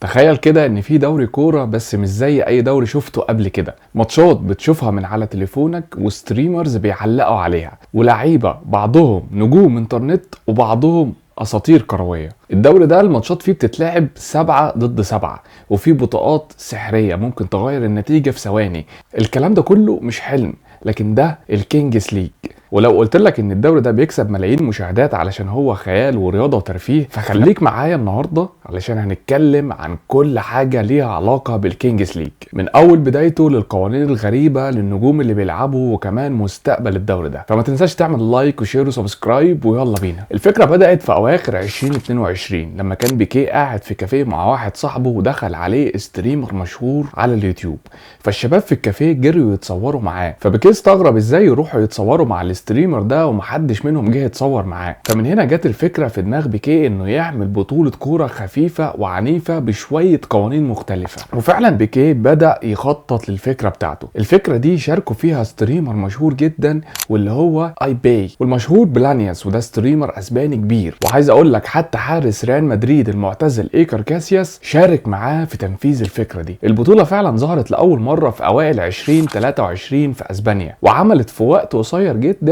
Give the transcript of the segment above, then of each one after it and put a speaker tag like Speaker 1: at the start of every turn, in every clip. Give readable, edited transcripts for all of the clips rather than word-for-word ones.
Speaker 1: تخيل كده ان في دوري كورة بس مش زي اي دوري شفته قبل كده. ماتشات بتشوفها من على تليفونك و streamers بيعلقوا عليها، ولاعيبه بعضهم نجوم انترنت وبعضهم اساطير كروية. الدوري ده الماتشات فيه بتتلعب 7 ضد 7، وفيه بطاقات سحريه ممكن تغير النتيجة في ثواني. الكلام ده كله مش حلم، لكن ده ال Kings League. ولو قلت لك ان الدوري ده بيكسب ملايين مشاهدات علشان هو خيال ورياضة وترفيه، فخليك معايا النهارده علشان هنتكلم عن كل حاجة ليها علاقة بال Kings League، من اول بدايته للقوانين الغريبة للنجوم اللي بيلعبوا وكمان مستقبل الدوري ده. فما تنساش تعمل like و share و subscribe، ويلا بينا. الفكرة بدات في اواخر 2022 لما كان بيكيه قاعد في كافيه مع واحد صاحبه، ودخل عليه streamer مشهور على اليوتيوب. فالشباب في الكافيه جريوا يتصوروا معاه، فبيكيه استغرب ازاي يروحوا يتصوروا مع ال streamer ده ومحدش منهم جه يتصور معاه. فمن هنا جت الفكرة في دماغ بيكيه انه يعمل بطوله كورة خفيفة وعنيفه بشوية قوانين مختلفه. وفعلا بيكيه بدا يخطط للفكرة بتاعته. الفكرة دي شاركوا فيها streamer مشهور جدا واللي هو ايباي، والمشهور بلانياس، وده streamer اسباني كبير. وعايز اقول لك حتى حارس ريال مدريد المعتزل ايكر كاسياس شارك معاه في تنفيذ الفكرة دي. البطولة فعلا ظهرت لاول مرة في اوائل 2023 في اسبانيا، وعملت في وقت قصير جدا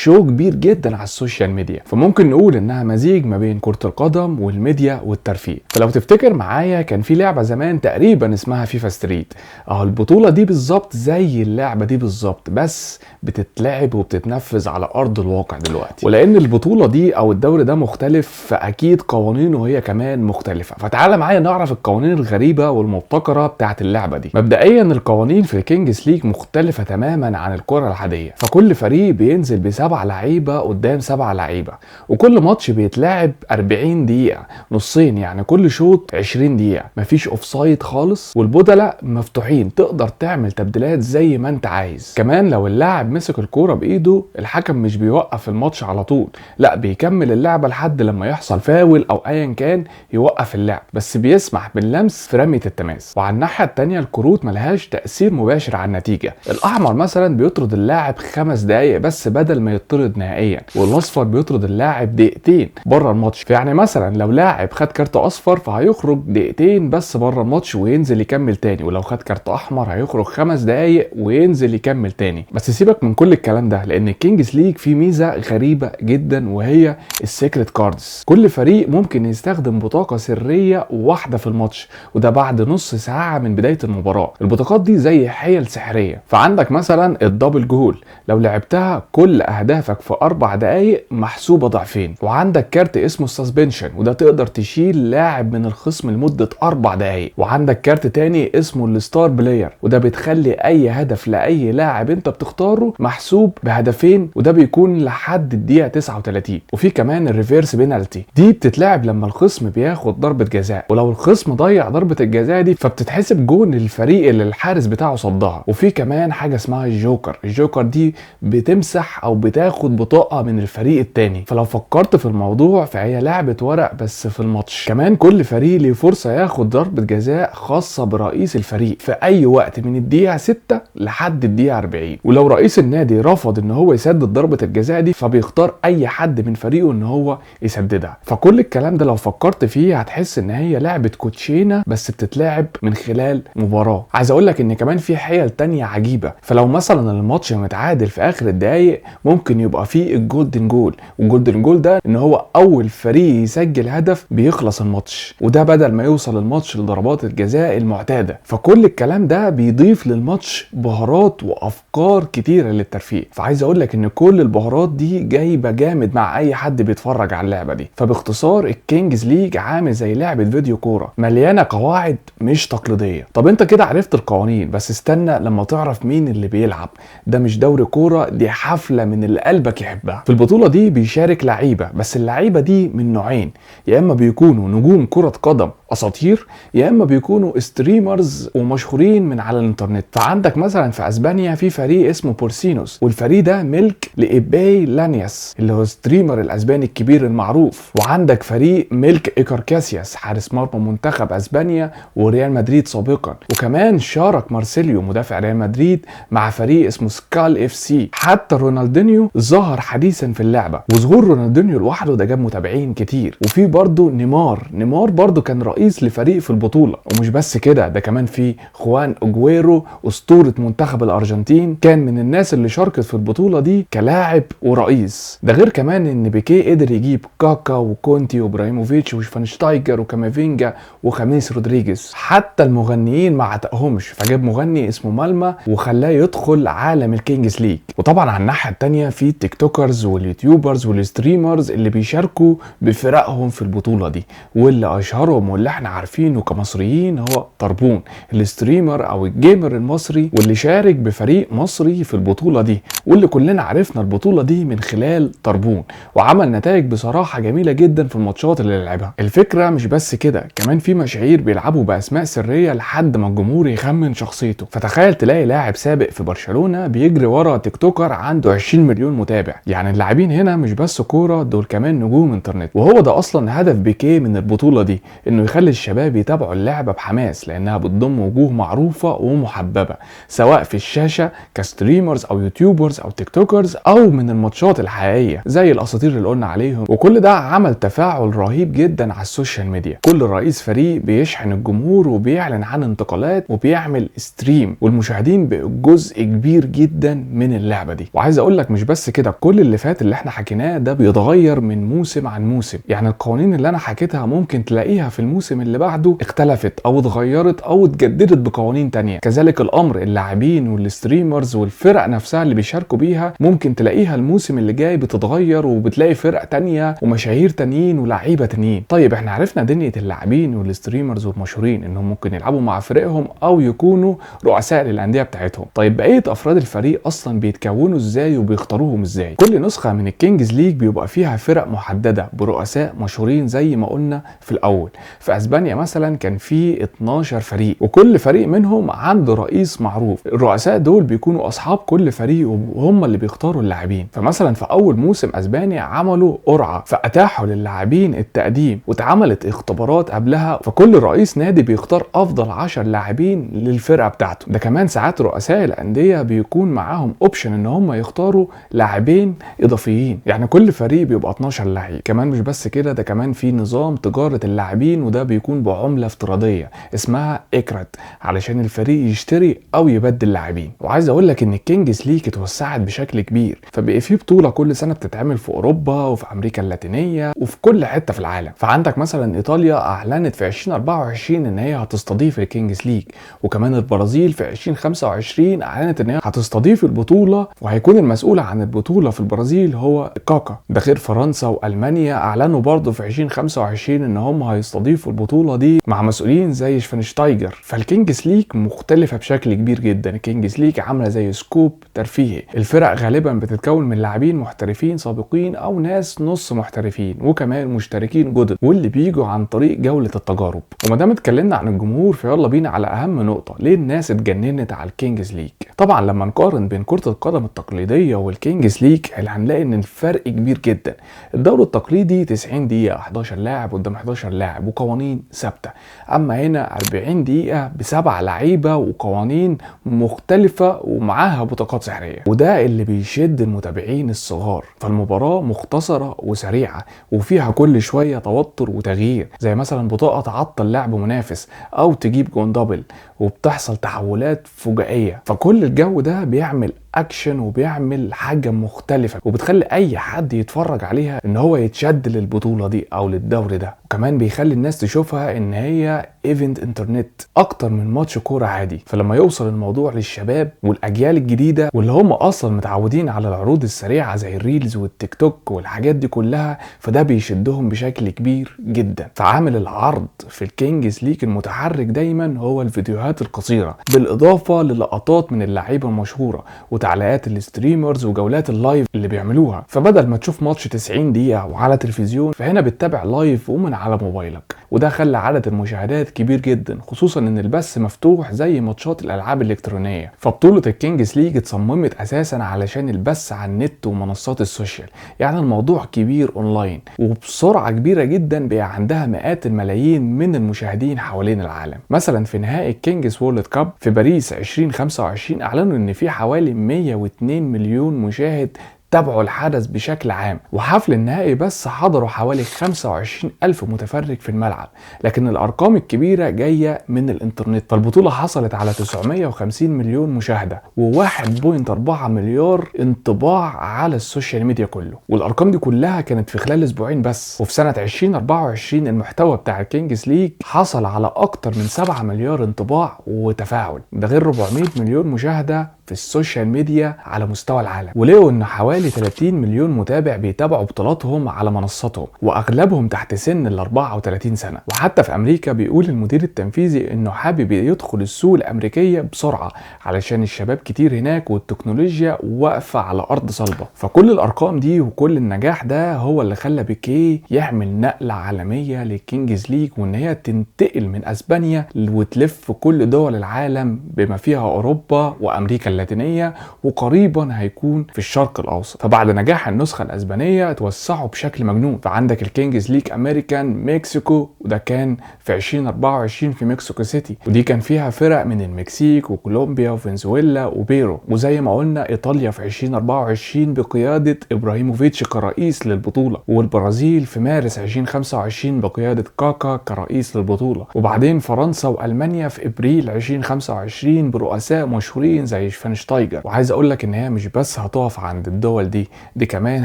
Speaker 1: show كبير جدا على ال social media. فممكن نقول انها مزيج ما بين كرة القدم والميديا والترفيه. فلو تفتكر معايا كان في لعبة زمان تقريبا اسمها FIFA Street، اهو البطولة دي بالظبط زي اللعبة دي بالظبط، بس بتتلعب وبتتنفذ على ارض الواقع دلوقتي. ولان البطولة دي او الدوري ده مختلف، فاكيد قوانينه هي كمان مختلفة. فتعالى معايا نعرف القوانين الغريبة والمبتكرة بتاعت اللعبة دي. مبدئيا القوانين في ال Kings League مختلفة تماما عن الكرة العادية. فكل فريق بينزل بسبع لعيبة قدام سبع لعيبة، وكل ماتش بيتلعب 40 دقيقة، نصين، يعني كل شوط 20 دقيقة. مفيش offside خالص، والبدلاء مفتوحين، تقدر تعمل تبديلات زي ما انت عايز. كمان لو اللاعب مسك الكورة بايده، الحكم مش بيوقف الماتش على طول، لا، بيكمل اللعبة لحد لما يحصل فاول او ايا كان يوقف اللعب، بس بيسمح باللمس في رمية التماس. وعلى الناحية التانية الكروت ملهاش تأثير مباشر على النتيجة. الأحمر مثلا بيطرد اللاعب 5 دقايق بس بدل ما يطرد نهائيا، والأصفر بيطرد اللاعب دقيقتين بره الماتش. فيعني مثلا لو لاعب خد كارت أصفر فهيخرج دقيقتين بس بره الماتش وينزل يكمل تاني، ولو خد كارت أحمر هيخرج 5 دقايق وينزل يكمل تاني. بس سيبك من كل الكلام ده، لأن ال Kings League فيه ميزة غريبة جدا وهي ال secret cards. كل فريق ممكن يستخدم بطاقة سرية واحدة في الماتش، وده بعد نص ساعة من بداية المباراة. البطاقات دي زي حيل سحرية. فعندك مثلا ال double goal، لو لعبتها كل أهدافك في 4 دقايق محسوبة ضعفين. وعندك كارت اسمه ال suspension، وده تقدر تشيل لاعب من الخصم لمدة 4 دقايق. وعندك كارت تاني اسمه ال star player، وده بتخلي أي هدف لأي لاعب أنت بتختاره محسوب بهدفين، وده بيكون لحد الدقيقة 39. وفي كمان ال reverse penalty، دي بتتلعب لما الخصم بياخد ضربة جزاء، ولو الخصم ضيع ضربة الجزاء دي فبتتحسب جون للفريق اللي الحارس بتاعه صدها. وفي كمان حاجة اسمها ال joker، ال joker دي بتمسح او بتاخد بطاقة من الفريق التاني. فلو فكرت في الموضوع فهي لعبة ورق بس في الماتش. كمان كل فريق ليه فرصة ياخد ضربة جزاء خاصة برئيس الفريق في اي وقت من الدقيقة 6 لحد الدقيقة 40، ولو رئيس النادي رفض ان هو يسدد ضربة الجزاء دي فبيختار اي حد من فريقه ان هو يسددها. فكل الكلام ده لو فكرت فيه هتحس ان هي لعبة كوتشينة بس بتتلعب من خلال مباراة. عايز اقول لك ان كمان في حيل تانية عجيبة. فلو مثلا الماتش متعادل في اخر الدقايق ممكن يبقى فيه ال golden goal، وال golden goal ده ان هو اول فريق يسجل هدف بيخلص الماتش، وده بدل ما يوصل الماتش لضربات الجزاء المعتادة. فكل الكلام ده بيضيف للماتش بهارات وافكار كتيرة للترفيه. فعايز اقول لك ان كل البهارات دي جايبة جامد مع اي حد بيتفرج على اللعبة دي. فباختصار ال Kings League عامل زي لعبة فيديو كورة مليانة قواعد مش تقليدية. طب انت كده عرفت القوانين، بس استنى لما تعرف مين اللي بيلعب. ده مش دوري كورة، دي حفلة من اللي قلبك يحبها. في البطولة دي بيشارك لعيبة، بس اللعيبة دي من نوعين: يا اما بيكونوا نجوم كرة قدم اساطير، يا اما بيكونوا streamers ومشهورين من على الانترنت. فعندك مثلا في اسبانيا في فريق اسمه بورسينوس، والفريق ده ملك لايباي لانياس اللي هو streamer الاسباني الكبير المعروف. وعندك فريق ملك ايكار كاسياس حارس مرمى منتخب اسبانيا وريال مدريد سابقا. وكمان شارك مارسيليو مدافع ريال مدريد مع فريق اسمه سكال FC. حتى رونالدو رونالدينيو ظهر حديثا في اللعبة، وظهور رونالدينيو لوحده ده جاب متابعين كتير. وفي برضه نيمار برضه كان رئيس لفريق في البطولة. ومش بس كده، ده كمان في خوان اجويرو اسطورة منتخب الارجنتين، كان من الناس اللي شاركت في البطولة دي كلاعب ورئيس. ده غير كمان ان بيكيه قدر يجيب كاكا وكونتي وابراهيموفيتش وشفانشتايجر وكامافينجا وخميس رودريجيز. حتى المغنيين ما عتقهمش، فجاب مغني اسمه مالما وخلاه يدخل عالم ال Kings League. وطبعا على الناحية الثانية في ال TikTokers وال YouTubers وال streamers اللي بيشاركوا بفرقهم في البطولة دي، واللي اشهرهم واللي احنا عارفينه كمصريين هو طربون، ال streamer او ال gamer المصري، واللي شارك بفريق مصري في البطولة دي، واللي كلنا عرفنا البطولة دي من خلال طربون، وعمل نتائج بصراحة جميلة جدا في الماتشات اللي لعبها. الفكرة مش بس كده، كمان في مشاهير بيلعبوا باسماء سرية لحد ما الجمهور يخمن شخصيته. فتخيل تلاقي لاعب سابق في برشلونة بيجري ورا TikToker عنده 20 مليون متابع. يعني اللاعبين هنا مش بس كورة، دول كمان نجوم انترنت. وهو ده اصلا هدف بيكيه من البطولة دي، انه يخلي الشباب يتابعوا اللعبة بحماس، لانها بتضم وجوه معروفة ومحببه سواء في الشاشة ك streamers او YouTubers او TikTokers، او من الماتشات الحقيقية زي الاساطير اللي قلنا عليهم. وكل ده عمل تفاعل رهيب جدا على ال social media. كل رئيس فريق بيشحن الجمهور وبيعلن عن انتقالات وبيعمل stream، والمشاهدين بقوا جزء كبير جدا من اللعبة دي. وعايز اقول لك مش بس كده، كل اللي فات اللي احنا حكيناه ده بيتغير من موسم عن موسم. يعني القوانين اللي انا حكيتها ممكن تلاقيها في الموسم اللي بعده اختلفت او اتغيرت او اتجددت بقوانين تانية. كذلك الامر اللاعبين وال streamers والفرق نفسها اللي بيشاركوا بيها ممكن تلاقيها الموسم اللي جاي بتتغير، وبتلاقي فرق تانية ومشاهير تانيين ولاعيبه تانيين. طيب احنا عرفنا دنيا اللاعبين وال streamers والمشهورين انهم ممكن يلعبوا مع فريقهم او يكونوا رؤساء للاندية بتاعتهم. طيب بقية افراد الفريق اصلا بيتكونوا ازاي وبيختاروهم ازاي؟ كل نسخه من ال Kings League بيبقى فيها فرق محددة برؤساء مشهورين زي ما قلنا في الاول. في اسبانيا مثلا كان في 12 فريق، وكل فريق منهم عنده رئيس معروف. الرؤساء دول بيكونوا اصحاب كل فريق وهم اللي بيختاروا اللاعبين. فمثلا في اول موسم اسبانيا عملوا قرعه، فاتاحوا للاعبين التقديم واتعملت اختبارات قبلها، فكل رئيس نادي بيختار افضل 10 لاعبين للفرقة بتاعته. ده كمان ساعات رؤساء الاندية بيكون معاهم option ان هم يختاروا لاعبين اضافيين، يعني كل فريق بيبقى 12 لعيب. كمان مش بس كده، ده كمان في نظام تجارة اللاعبين، وده بيكون بعمله افتراضية اسمها اكرت علشان الفريق يشتري او يبدل لاعبين. وعايز اقول لك ان ال Kings League اتوسعت بشكل كبير، فبقى في بطوله كل سنة بتتعمل في اوروبا وفي امريكا اللاتينية وفي كل حتة في العالم. فعندك مثلا ايطاليا اعلنت في 2024 ان هي هتستضيف ال Kings League، وكمان البرازيل في 2025 اعلنت ان هي هتستضيف البطولة، وهيكون المسؤول عن البطولة في البرازيل هو كاكا. ده غير فرنسا والمانيا اعلنوا برضه في 2025 ان هم هيستضيفوا البطولة دي مع مسؤولين زي شفانشتايجر. فال Kings League مختلفة بشكل كبير جدا. ال Kings League عامله زي scope ترفيهي، الفرق غالبا بتتكون من لاعبين محترفين سابقين او ناس نص محترفين وكمان مشتركين جدد، واللي بيجوا عن طريق جولة التجارب. وما دام اتكلمنا عن الجمهور فيلا بينا على اهم نقطة، ليه الناس اتجننت على ال Kings League؟ طبعا لما نقارن بين كره القدم التقليدية وال Kings League هنلاقي ان الفرق كبير جدا. الدوري التقليدي 90 دقيقة، 11 لاعب قدام 11 لاعب وقوانين ثابتة، اما هنا 40 دقيقة بسبع لعيبة وقوانين مختلفة ومعاها بطاقات سحريه، وده اللي بيشد المتابعين الصغار. فالمباراه مختصره وسريعة وفيها كل شوية توتر وتغيير، زي مثلا بطاقة تعطل لعب منافس او تجيب جون double، وبتحصل تحولات فجائيه. فكل الجو ده بيعمل اكشن وبيعمل حاجة مختلفة، وبتخلي اي حد يتفرج عليها ان هو يتشد للبطولة دي او للدوري ده. وكمان بيخلي الناس تشوفها ان هي event انترنت اكتر من ماتش كورة عادي. فلما يوصل الموضوع للشباب والاجيال الجديدة واللي هم اصلا متعودين على العروض السريعة زي ال reels والتيك توك والحاجات دي كلها، فده بيشدهم بشكل كبير جدا. فعامل العرض في ال Kings League المتحرك دايما هو الفيديوهات القصيرة، بالاضافة للقطات من اللعيبة المشهورة وتعليقات ال streamers وجولات ال live اللي بيعملوها. فبدل ما تشوف ماتش 90 دقيقة وعلى تلفزيون، فهنا بتتابع live ومن على موبايلك، وده خلى عدد المشاهدات كبير جدا، خصوصا ان البث مفتوح زي ماتشات الالعاب الالكترونية. فبطوله ال Kings League اتصممت اساسا علشان البث على النت ومنصات ال social، يعني الموضوع كبير اونلاين وبسرعة كبيرة جدا، بقى عندها مئات الملايين من المشاهدين حوالين العالم. مثلا في نهائي ال Kings World Cup في باريس 2025 اعلنوا ان في حوالي 102 مليون مشاهد تابعوا الحدث بشكل عام، وحفل النهائي بس حضروا حوالي 25 ألف متفرج في الملعب، لكن الأرقام الكبيرة جاية من الإنترنت. فالبطولة حصلت على 950 مليون مشاهدة و1.4 مليار انطباع على ال social media كله، والأرقام دي كلها كانت في خلال أسبوعين بس. وفي سنة 2024 المحتوى بتاع ال Kings League حصل على أكتر من 7 مليار انطباع وتفاعل، ده غير 400 مليون مشاهدة في ال social media على مستوى العالم. ولقوا ان حوالي 30 مليون متابع بيتابعوا بطولاتهم على منصاتهم، واغلبهم تحت سن ال 34 سنة. وحتى في امريكا بيقول المدير التنفيذي انه حابب يدخل السوق الامريكية بسرعة علشان الشباب كتير هناك والتكنولوجيا واقفة على ارض صلبه. فكل الارقام دي وكل النجاح ده هو اللي خلى بيكيه يعمل نقله عالمية لل Kings League، وان هي تنتقل من اسبانيا وتلف كل دول العالم بما فيها اوروبا وامريكا اللاتينية، وقريبا هيكون في الشرق الاوسط. فبعد نجاح النسخة الاسبانية توسعوا بشكل مجنون، فعندك ال Kings League American مكسيكو، وده كان في 2024 في مكسيكو سيتي، ودي كان فيها فرق من المكسيك وكولومبيا وفنزويلا وبيرو. وزي ما قلنا ايطاليا في 2024 بقيادة ابراهيموفيتش كرئيس للبطولة، والبرازيل في مارس 2025 بقيادة كاكا كرئيس للبطولة، وبعدين فرنسا والمانيا في ابريل 2025 برؤساء مشهورين زي شفاينشتايجر. وعايز اقول لك ان هي مش بس هتقف عند الدول دي كمان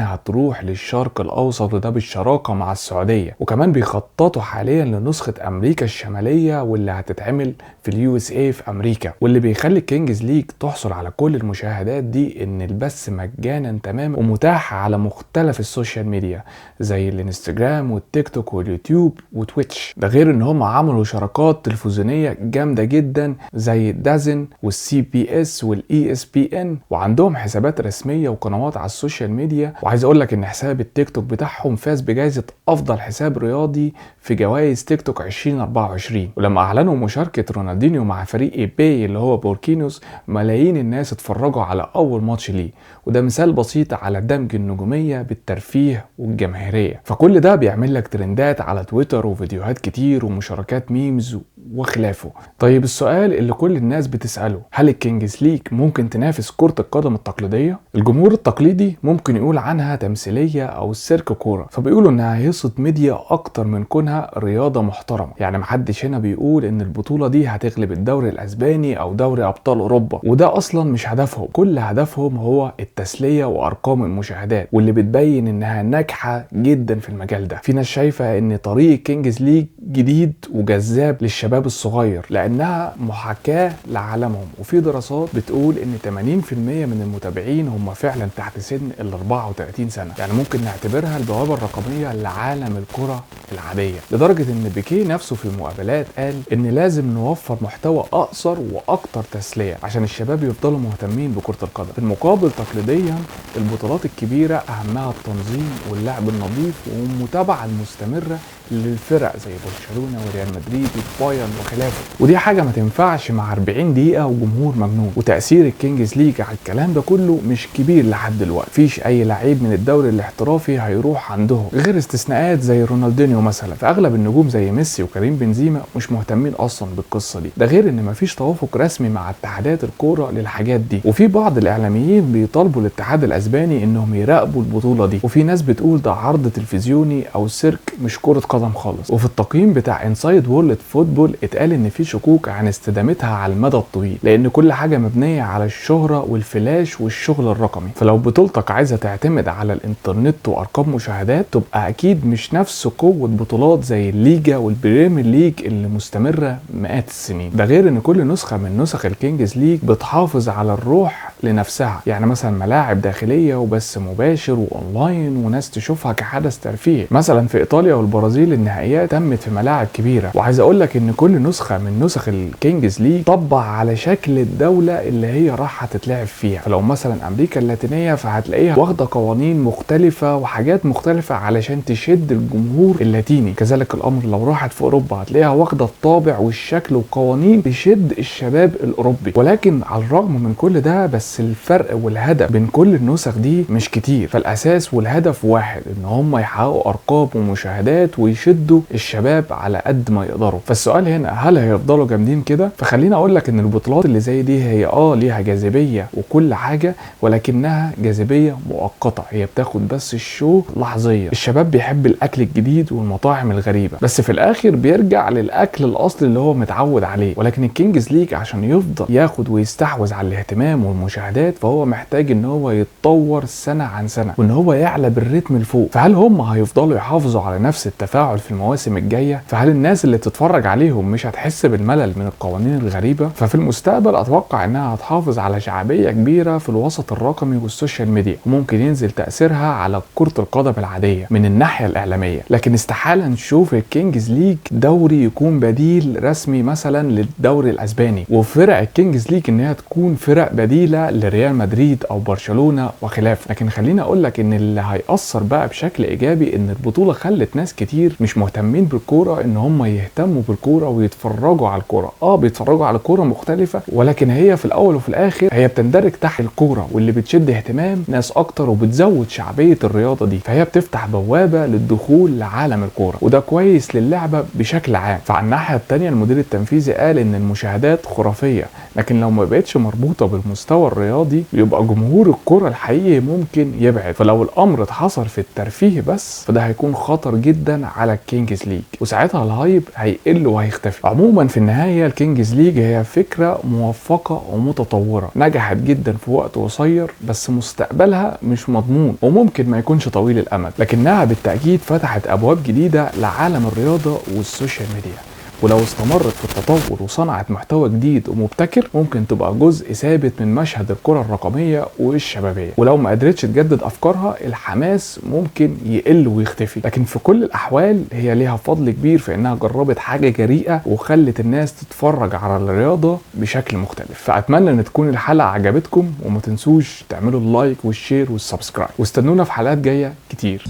Speaker 1: هتروح للشرق الاوسط، وده بالشراكة مع السعودية. وكمان بيخططوا حاليا لنسخه امريكا الشمالية واللي هتتعمل في ال USA في امريكا. واللي بيخلي ال Kings League تحصل على كل المشاهدات دي ان البث مجانا تماما ومتاح على مختلف ال social media زي الانستجرام والتيك توك واليوتيوب وتويتش. ده غير ان هم عملوا شراكات تلفزيونية جامدة جدا زي DAZN وال CBS وال ESPN، وعندهم حسابات رسمية وقنوات على ال social media. وعايز اقول لك ان حساب التيك توك بتاعهم فاز بجائزة افضل حساب رياضي في جوائز تيك توك 2024. ولما اعلنوا مشاركة رونالدينيو مع فريق ايباي اللي هو بوركينوس، ملايين الناس اتفرجوا على اول ماتش ليه، وده مثال بسيط على دمج النجومية بالترفيه والجماهيريه. فكل ده بيعمل لك ترندات على تويتر وفيديوهات كتير ومشاركات memes وخلافه. طيب السؤال اللي كل الناس بتسأله، هل ال Kings League ممكن تنافس كرة القدم التقليدية؟ الجمهور التقليدي ممكن يقول عنها تمثيلية أو سيرك كورة، فبيقولوا إنها هيصة ميديا أكتر من كونها رياضة محترمة. يعني محدش هنا بيقول إن البطولة دي هتغلب الدوري الأسباني أو دوري أبطال أوروبا، وده أصلا مش هدفهم. كل هدفهم هو التسلية وأرقام المشاهدات، واللي بتبين إنها ناجحة جدا في المجال ده. في ناس شايفة إن طريق Kings League جديد وجذاب للشباب الصغير لأنها محاكاة لعالمهم، وفي دراسات بتقول إن 80% من المتابعين هم فعلا تحت سن ال 34 سنة، يعني ممكن نعتبرها البوابة الرقمية لعالم الكرة العادية. لدرجة إن بيكيه نفسه في مقابلات قال إن لازم نوفر محتوى أقصر وأكتر تسلية عشان الشباب يفضلوا مهتمين بكرة القدم. في المقابل تقليديا البطولات الكبيرة أهمها التنظيم واللعب النظيف والمتابعة المستمرة للفرق زي برشلونة وريال مدريد والبايرن وخلافه، ودي حاجة ما تنفعش مع 40 دقيقة وجمهور مجنون. وتأثير ال Kings League على الكلام ده كله مش كبير لحد دلوقتي، مفيش أي لعيب من الدوري الاحترافي هيروح عندهم غير استثناءات زي رونالدينيو مثلا. فأغلب النجوم زي ميسي وكريم بنزيما مش مهتمين أصلا بالقصة دي، ده غير إن مفيش توافق رسمي مع اتحادات الكورة للحاجات دي. وفي بعض الإعلاميين بيطالبوا الاتحاد الأسباني إنهم يراقبوا البطولة دي، وفي ناس بتقول ده عرض تلفزيوني أو سيرك مش كرة قدم خالص. وفي التقييم بتاع Inside World Football اتقال ان في شكوك عن استدامتها على المدى الطويل، لان كل حاجة مبنية على الشهرة والفلاش والشغل الرقمي. فلو بطولتك عايزه تعتمد على الانترنت وارقام مشاهدات تبقى اكيد مش نفس قوة بطولات زي الليجا وال Premier League اللي مستمرة مئات السنين. ده غير ان كل نسخه من نسخ ال Kings League بتحافظ على الروح لنفسها، يعني مثلا ملاعب داخلية وبث مباشر واونلاين وناس تشوفها كحدث ترفيهي. مثلا في ايطاليا والبرازيل النهائيات تمت في ملاعب كبيرة. وعايز اقول لك ان كل نسخه من نسخ ال Kings League طبع على شكل الدولة اللي هي راح تتلعب فيها. فلو مثلا امريكا اللاتينية فهتلاقيها واخده قوانين مختلفة وحاجات مختلفة علشان تشد الجمهور اللاتيني. كذلك الامر لو راحت في اوروبا هتلاقيها واخده الطابع والشكل وقوانين تشد الشباب الاوروبي. ولكن على الرغم من كل ده بس بس الفرق والهدف بين كل النسخ دي مش كتير. فالاساس والهدف واحد، ان هم يحققوا ارقام ومشاهدات ويشدوا الشباب على قد ما يقدروا. فالسؤال هنا، هل هيفضلوا جامدين كده؟ فخليني اقول لك ان البطولات اللي زي دي هي ليها جاذبية وكل حاجة، ولكنها جاذبية مؤقتة، هي بتاخد بس ال show لحظيه. الشباب بيحب الاكل الجديد والمطاعم الغريبة، بس في الاخر بيرجع للاكل الاصلي اللي هو متعود عليه. ولكن ال Kings League عشان يفضل ياخد ويستحوذ على الاهتمام والمشاهدات، فهو محتاج ان هو يتطور سنة عن سنة، وان هو يعلى بالريتم لفوق. فهل هم هيفضلوا يحافظوا على نفس التفاعل في المواسم الجاية؟ فهل الناس اللي بتتفرج عليهم مش هتحس بالملل من القوانين الغريبة؟ ففي المستقبل اتوقع انها هتحافظ على شعبية كبيرة في الوسط الرقمي وال social media، وممكن ينزل تاثيرها على كره القدم العادية من الناحية الاعلامية. لكن استحالة نشوف ال Kings League دوري يكون بديل رسمي مثلا للدوري الاسباني، وفرق ال Kings League انها تكون فرق بديله لريال مدريد او برشلونة وخلافه. لكن خليني اقول لك ان اللي هيأثر بقى بشكل ايجابي ان البطولة خلت ناس كتير مش مهتمين بالكورة ان هم يهتموا بالكورة ويتفرجوا على الكورة. بيتفرجوا على كورة مختلفة، ولكن هي في الاول وفي الاخر هي بتندرج تحت الكورة، واللي بتشد اهتمام ناس اكتر وبتزود شعبية الرياضة دي، فهي بتفتح بوابه للدخول لعالم الكورة، وده كويس للعبة بشكل عام. فعلى الناحية الثانية المدير التنفيذي قال ان المشاهدات خرافية، لكن لو ما بقتش مربوطة بالمستوى الرياضي يبقى جمهور الكورة الحقيقي ممكن يبعد. فلو الامر اتحصر في الترفيه بس، فده هيكون خطر جدا على ال Kings League، وساعتها ال hype هيقل وهيختفي. عموما في النهاية ال Kings League هي فكرة موفقة ومتطوره، نجحت جدا في وقت قصير، بس مستقبلها مش مضمون وممكن ما يكونش طويل الامد، لكنها بالتاكيد فتحت ابواب جديدة لعالم الرياضة وال social media. ولو استمرت في التطور وصنعت محتوى جديد ومبتكر، ممكن تبقى جزء ثابت من مشهد الكرة الرقمية والشبابية. ولو ما قدرتش تجدد أفكارها، الحماس ممكن يقل ويختفي. لكن في كل الأحوال هي ليها فضل كبير في إنها جربت حاجة جريئة وخلت الناس تتفرج على الرياضة بشكل مختلف. فأتمنى إن تكون الحلقة عجبتكم، وما تنسوش تعملوا ال like وال share وال subscribe، واستنونا في حلقات جاية كتير.